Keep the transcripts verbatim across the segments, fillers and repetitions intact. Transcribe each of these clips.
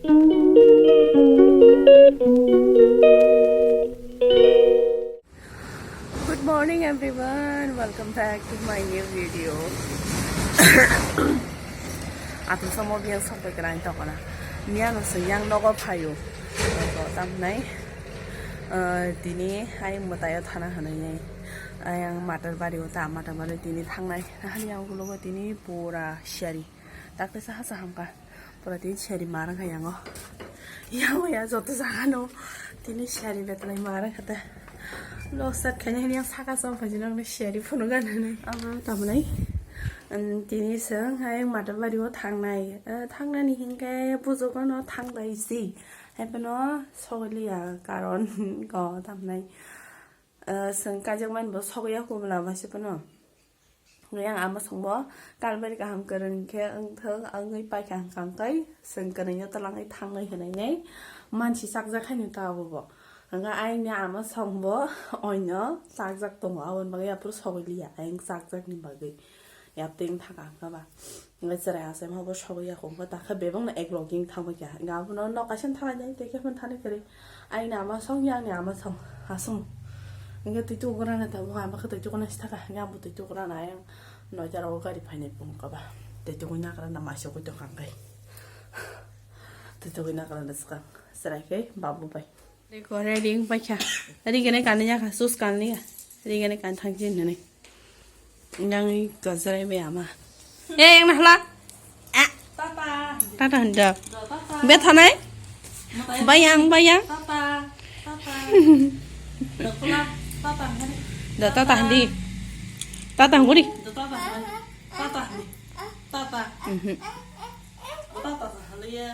Good morning everyone, welcome back to my new video. Atum samo biang sampai kerang tokona. Miano se yang nogo phayo. Tamnai. Eh, tini ayang matayo thana hanai nai. Ayang matar bari o ta matar bari tini thangnai. Nahani yang gulo tini pura siari. Takte saha sahamka. Pura tin seri marang kha yango. Yang ya joto jagano. Tini seri betlai marang kha ta. Losat khaina hini yang saka som phaji nang seri phunu ganani. Abo tamnai. Tini seng hai matabari o thangnai. Eh, thangnani hinke bujukno thangbai si. Hai phano soglia karon go tamnai. Eh, seng kajak man bo sogya kumla ba si phano. Yang ama songbo kalbari kaham kwrwng khe wngthok, wngwi paikha hwnkha hwnkhe chwng kwrwngno twlangwi thangnai hwnwi nei mansi chakjak haino ta abobo. Hwnkhe ayangni ama songbo oino chakjak tongo, aboni bagwi aphuru sogwi liya ayang chakjakni bagwi. Yaptwi wngthaka hwnkhe ba. Hwnkhe chwrai achaima bo sogwi ya hwnkhe takhe bebakno ek logi wng thangbai kha. Hwnkhe abono nok kaisa thanglainai tei khe phano thani kwrwi. Aini ama song ya, ani ama song, aswng. Hwnkhe twi tukurana tabuk ama khe twi tukurna sithaka, hwnkhe ang bo twi tukurana ayang noita rogo gari phainai phone kaba. Twi tukui nakrana maisogwi tongkha hwnkhe. Twi tukui nakrana swkang. Chwrai khe babu bai. Ready wng paikha. Ready gane kanliya kha, sus kanliya. Ready gane kan thangchi hinwi. Nangni gajrai bai ama. Eh, yang nahla. Ah. Tata. Tata handa. Tata. Be thanai? Bayang, bayang. Tata. Tata. Tata handi. Tata handi. Tata handi. Tata handi. Tata. Mhm. Tata handi ya.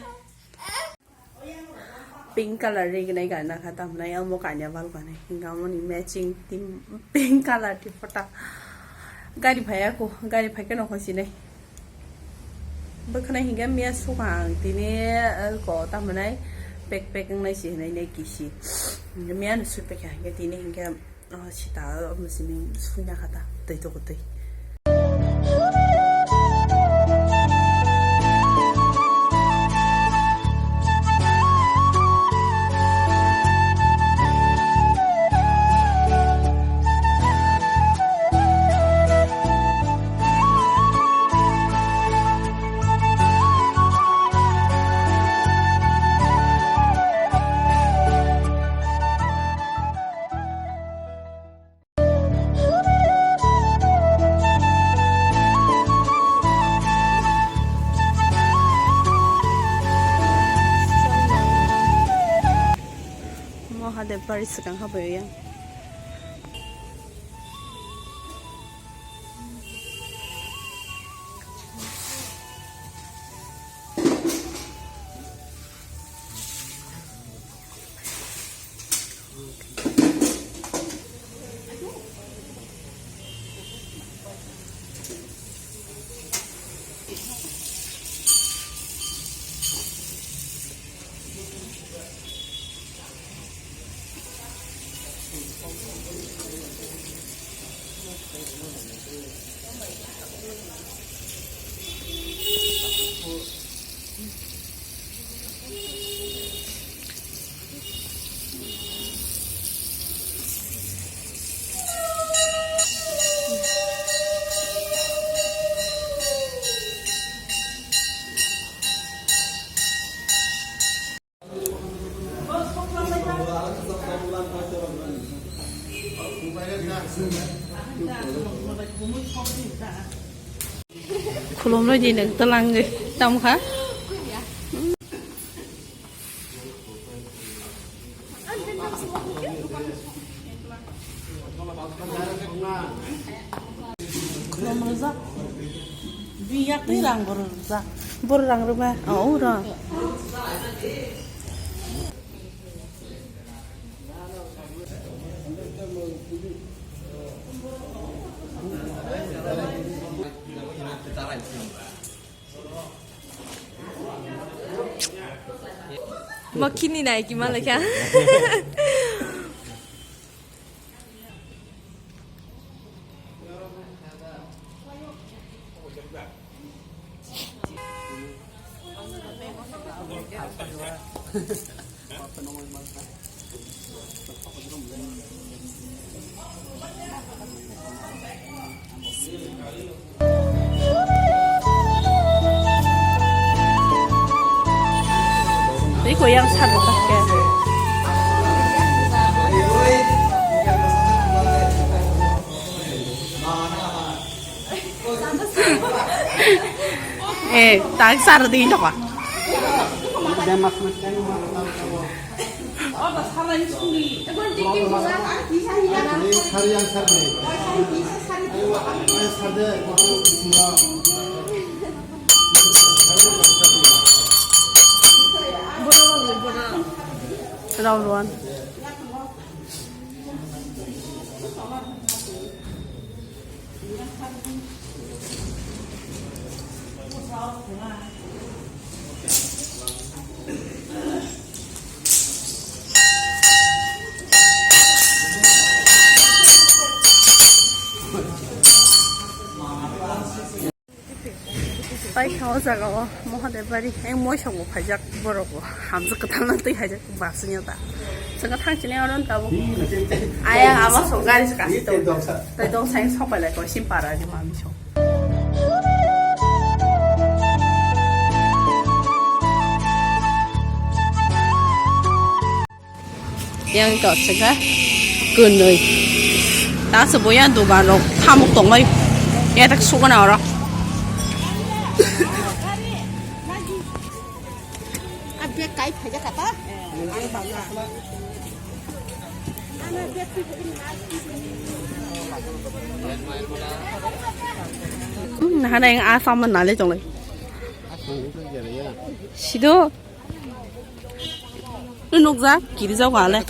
Pink color rignai gana kha tamnai amo kanya bal gani hinga moni matching team pink color ti photo gari phaya ko gari phai khe nokho sinai bwkhwnai hinga miya suka ang tini ko tamnai pek pek wngnai si hinai nei kisi miya no sui pekha hinga tini hinga. Oh, sita, oh, masih ni sunya kata, tei toko tei. Mahadev bari swkang habai yang. Khulumrwdi nwng twlangwi tamkha. Khulumrwjak. Biyakni rang bo rwjak. Bo rang rwma? Oh, rang. Mo kini nai ki malai kha. Tei koi yang sar bo kha khe. Eh, tak sar di nokha. Round one. Paikha o jaga o Mahadev bari, eng moisong bo phaijak borok bo, hamjak kwtal no twi haijak basing ya ta. Chwng thang chini oro tabuk. Ayang ama so gari se kasi to. Tai dong sai sok pai lai ko sim para di mami so. Yang to sega kunui. Ta se boya dugan rok thamuk tongbai. Ya tak sugana oro. Abia kai phaja kata. Nahana yang asam nale tonglai. Sido. Nukjak, kiri jao gale.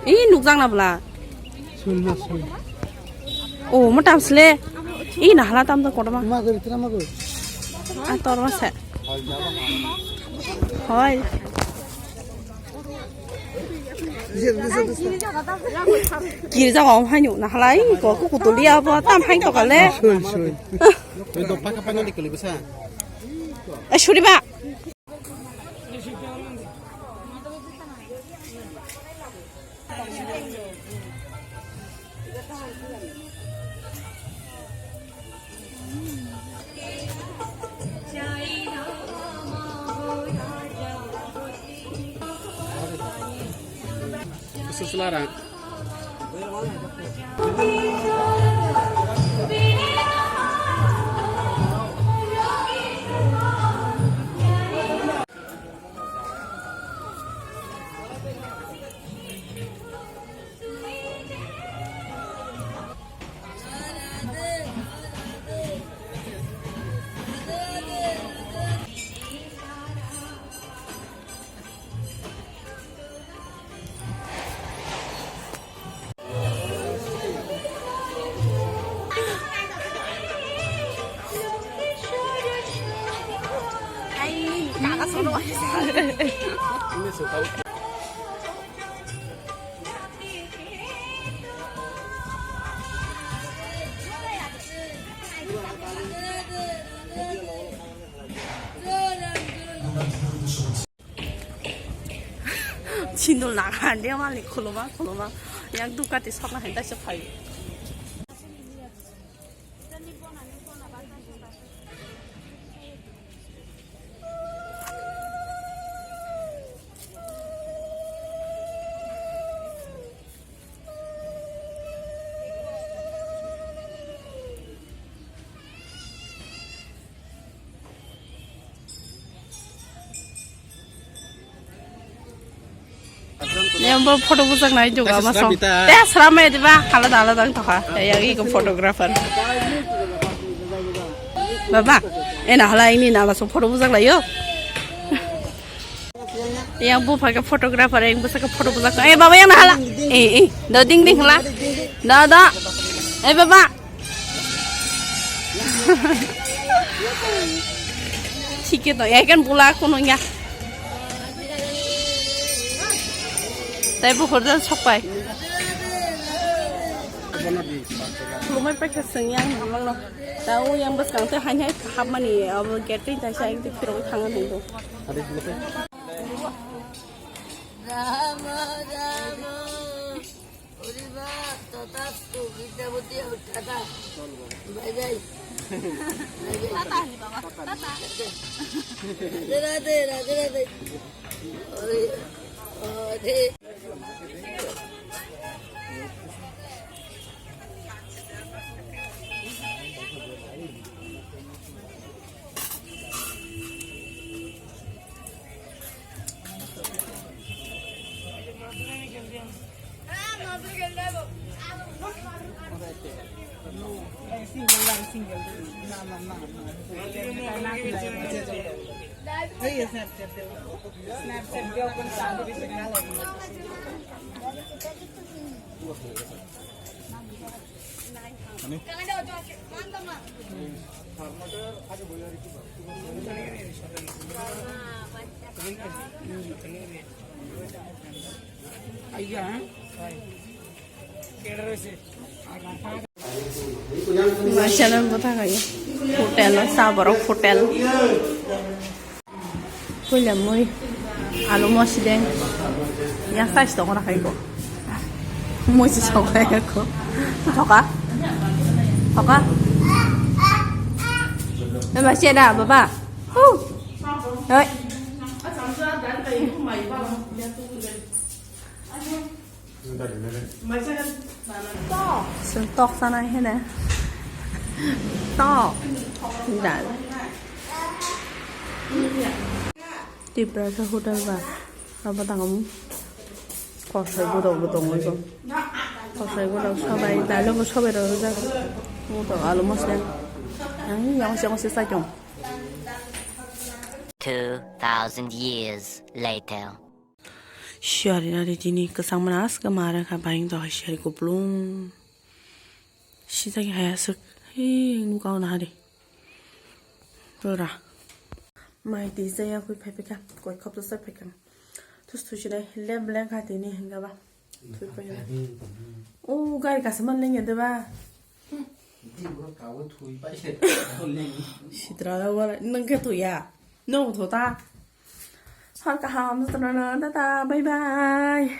Ih, nukjak na bla. O, mo tam sle. Ih, nahala tam to kotorma. Ma gori, tira ma gori. A, torma se. Hoi. Kiri jao, hai nu, nahala, ih, ko, ko, ko, tulia, bo, tam, hai, to, gale. Soi, soi. Oi, do, paka, paka, likuli, bisa. Eh, suri ba. Susularang. Sindul naga ande mali khuluma khuluma yang dukati sokna hai taisa phai. Yang bo photo bujak nai juga masong. Te sramai diba, alada alada wng tokha. Yang iko photographer. Baba, ena hala ini nala so photo bujak lai yo. Yang bupha ke photographer, yang bwsa ke photo bujak. Eh, baba, yang nahala. Eh, eh, do ding ding hala. Do, do. Eh, baba. Thik khe to, ya kan bula kono ya. Tai bo horjan sokpai. Lumai paikha seng yang bumang no. Tao yang bwskang te hai hai hapmani abo gate tai sai te phirok thang nang do. Rama, Rama, Uriba, Tata, tu, Vidya, Buddhi, Tata. Bye, bye. Bye, bye. Tata, ni baba. Tata. Radhe, radhe, radhe, radhe. Oi, oi. Masala bwtha khaio. Hotel o cha borok hotel. Puila mui, alu mosideng, yang size tong rakhai ko. Mui si sok khai ko. Thoka. Thoka. Ema se da baba. Hu. Hoi. Sung tok sana hene. Tok. Dal. Tiprasa hotel ba. Apa tangam? Kosai budok budok ngai ko. Kosai budok sabai dal bo sabai rok jak. Budok alu mosla. Ang yang siang sisa jong. Two thousand years later. Siyari nari tini kwchangma aska mara kha bayang to hai siyari kuplung. Sijak hai aswk. He nuka o nahari. Pura. Mai twi chaya kwi phai phai kha. Koi khop to sai phai kha. Tus tu sinai lem lem kha tini hinga ba. Twi phai kha. O gari kasa man leng ya de ba. Sitra da wala nang khe to ya. No to ta. Har kaham to na na ta ta. Bye bye.